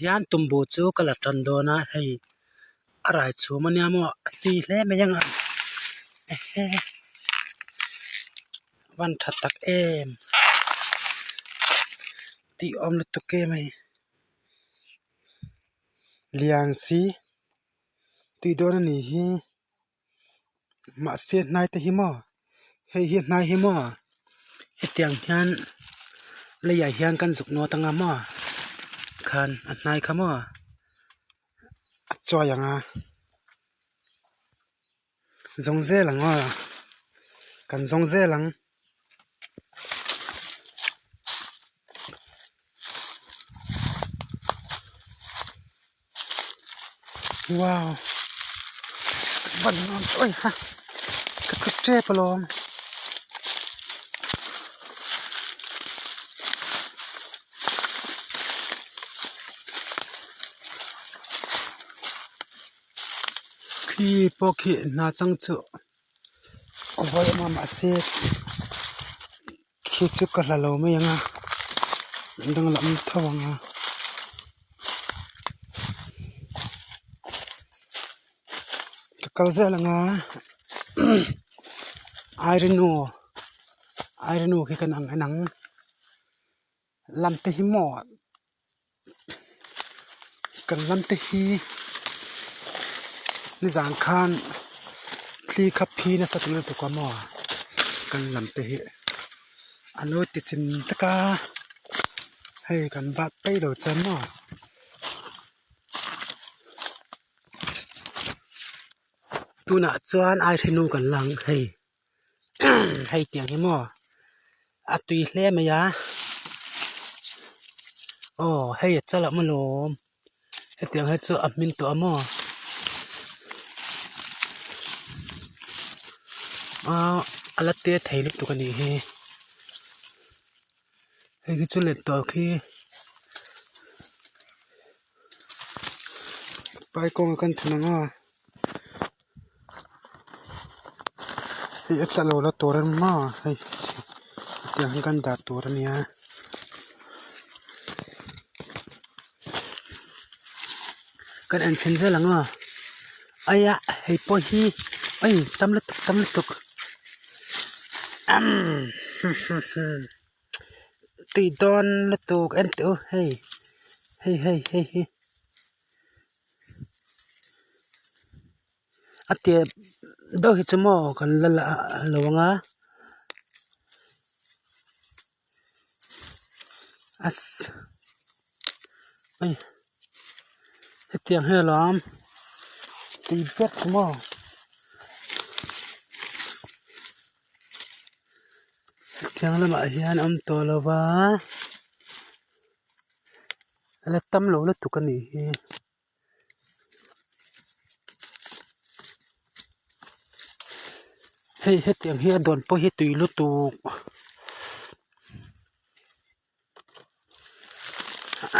Hian tumbu chu ka la tan dawn a hei a rai chhum ania maw a tui hle mai ang a ehe a van tha tak em tih awm lutuk em hei lian si tui dawn a nih hi. Mahse hnai te hi maw hei hi hnai hi maw hetiang hian leiah hian kan zuk nawt anga maw khan a hnai kha maw a chuai ang a zawng zel ang aw kan zawng zel ang. Wow van nuam tawh ha ka thut tep alawm. Khi pawh khi hna chang chu a vawi em a mahse khi chu ka hla lo mai ang a danglam tho ang a. Ka kal zel ang a Airinu Airinu khi kan ang en ang lam te hi maw kan lam te hi nizan khan thli kha phi nasa ta lutuk a maw kan lam te hi a lo ti chin vek a hei kan bat peih lo chuan maw. Tunah chuan Airinu kan la ang hei hei tiang hi maw a tui hle mai a aw hei a chal awm alawm hetiang hi chu a hmin tawh a maw aaa a la te thei lutuk a nih hi hei hi chu let tawh khi paikawng a kan thun ang a. Hei a tla lo la tur a ni maw hei hetiang hi kan dah tur a nia kan en chhin zel ang aw aia hei pawh hi oi tam lutuk tam lutuk umm tui dawn lutuk en teh u hei hei hei hei hi. A tir deuh hi chu maw kan la la lo ang a hei hetiang hi alawm tui vek maw hetiang lamah hian a awm tawh lo va. A la tam lo lutuk a nih hi. Hei hetiang hi a dawn pawh hi tui lutuk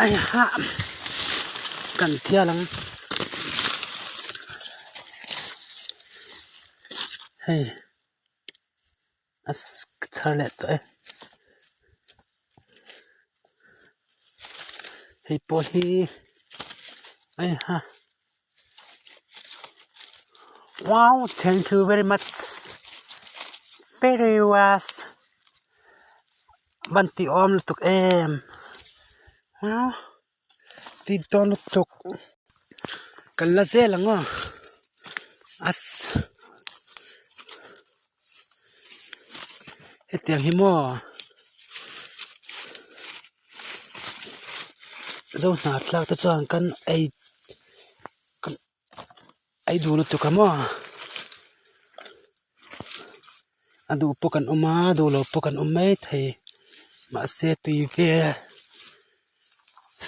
ai ha kan thial ang hei. A chhar leh tawh e hei pawh hi ai ha wow thank you very much very was van tih awm lutuk em wow tui dawn lutuk kan la zel ang aw as. Hetiang hi maw zo hnar thlak te chuan kan ei kan ei duh lutuk a maw a duh pawh kan awm a duh loh pawh kan awm maithei mahse tui ve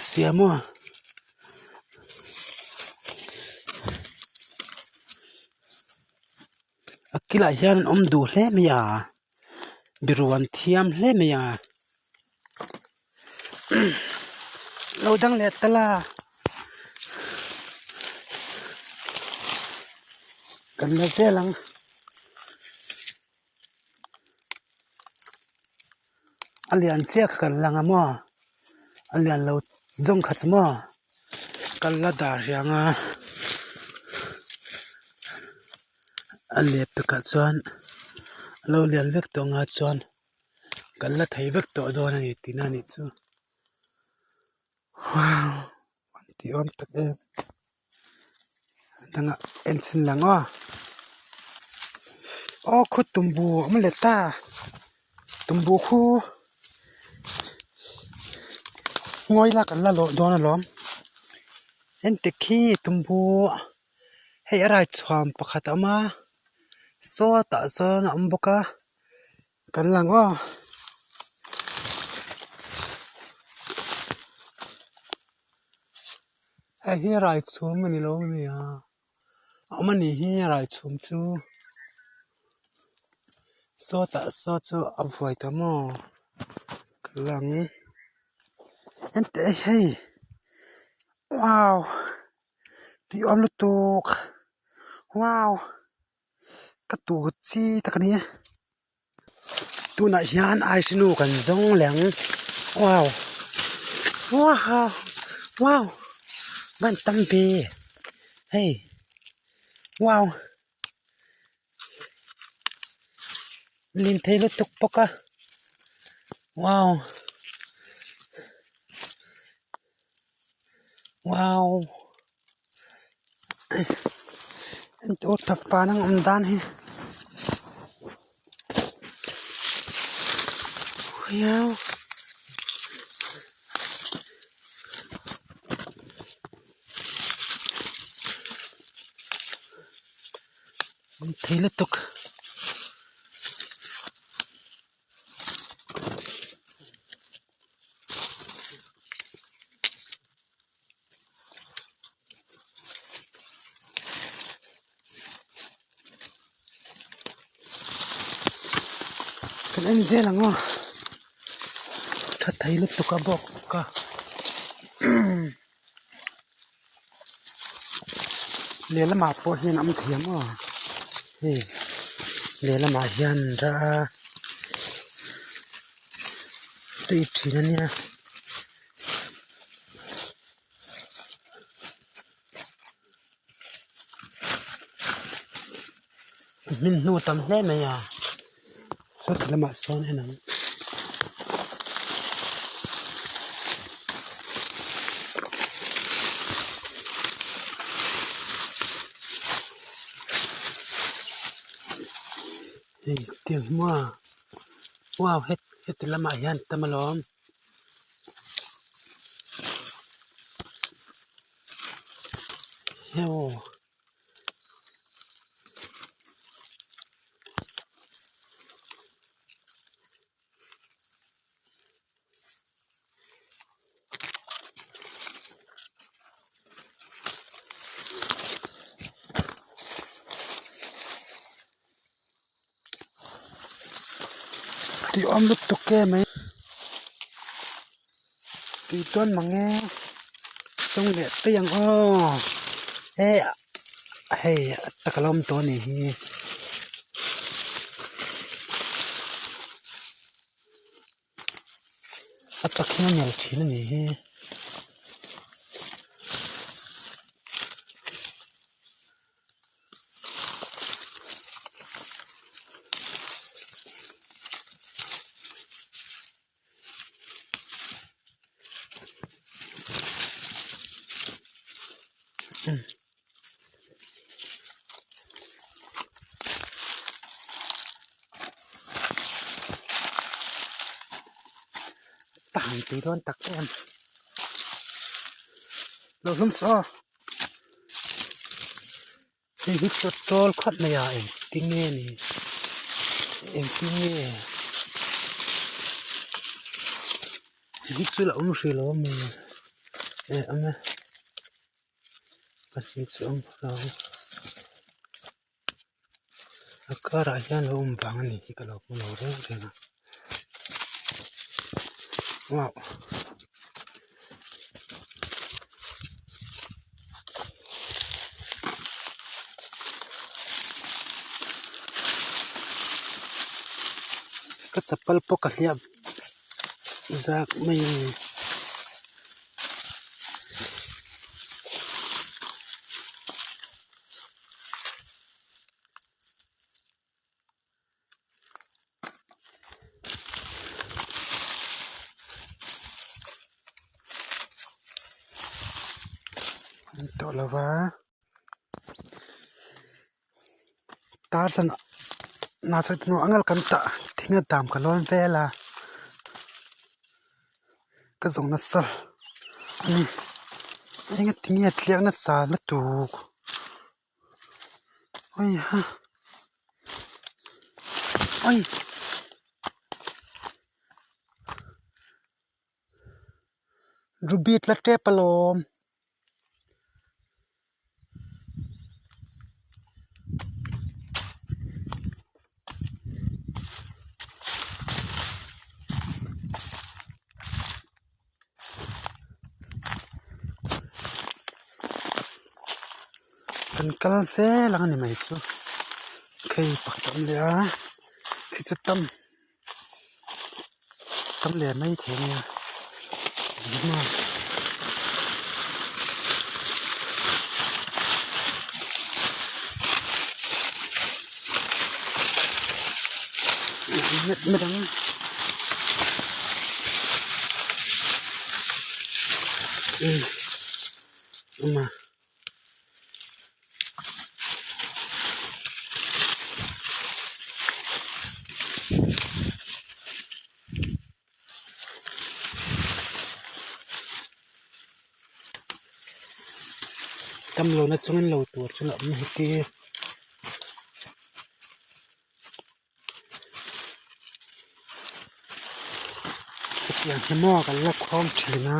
sia maw. A kilah hian an awm duh hle mai a biru an thiam hle mai a lo dang leh ta la kan la zel ang a lian chiah kha kan lang a maw a lian lo zawng kha chu maw. Kan la dah riang a a lep takah chuan a lo lian vek tawh ang a chuan kan la thei vek tawh dawn a ni tihna a nih chu wow tih awm tak em a dangah en chhin lang aw aw khaw tumbu a awm leh ta tumbu khu ngawi la kan la lawh dawn alawm hengte khi tumbu hei a raichhuam pakhat a awm a sawtah sawn a awm bawk a kan lang aw. Hei hi raichhum a ni lo ami a a awm a nih hi raichhum chu sawtah saw chu a vuai ta maw ka lang enteh hei wow tui awm lutuk wow ka tur chi tak a ni e. Tunah hian aihri nu kan zawng leh ang wow wow wow van tam ve hei wow lin thei lutuk bawk a wow wow entur tak van ang awm dan hi. Hiau awm thei lutuk. Kan en zel ang aw tha thei lutuk a bawk a lehlamah pawh hian a awm thei ang aw hei lehlamah hian rah a tui thin a nia. Hmin hnu tam hle mai a sawti lamah sawn en ang. Hei tiang hi maw wow heti lamah hian tam alawm. Heuh Tih awm lutuk em mai tih dawn mang e chung leh phei ang aw he hei a taka la awm tawh a nih hi. A tak hian a nel thin a nih hi. Ka han tui dawn tak em lo hlum suh aw hei hi chaw chawl khawp mai a engtin nge ni engtin nge hei hi chu la awm hrih lo ami eh awm e. Pahnih chu awm lo a karah hian lo awm vang a ni hi ka lo hmu lo reng reng a wow. Ka chapal pawh ka hliah zak mai a ni. Ni tawh lo va Tarzan angal kan tah thing a dam ka lawn vel a ka zawng nasa a ni engatinge tliak nasa lutuk heiha ai. Ruby tla tep alawm. Kan kal zel ang a ni mai chu hei pakhat a awm leh a hei chu tam. Tam leh mai thei ania midang umm awm a. Damlohna chungin lo tur chu a awm heti. Hetiang hi maw kan la khawm thin a.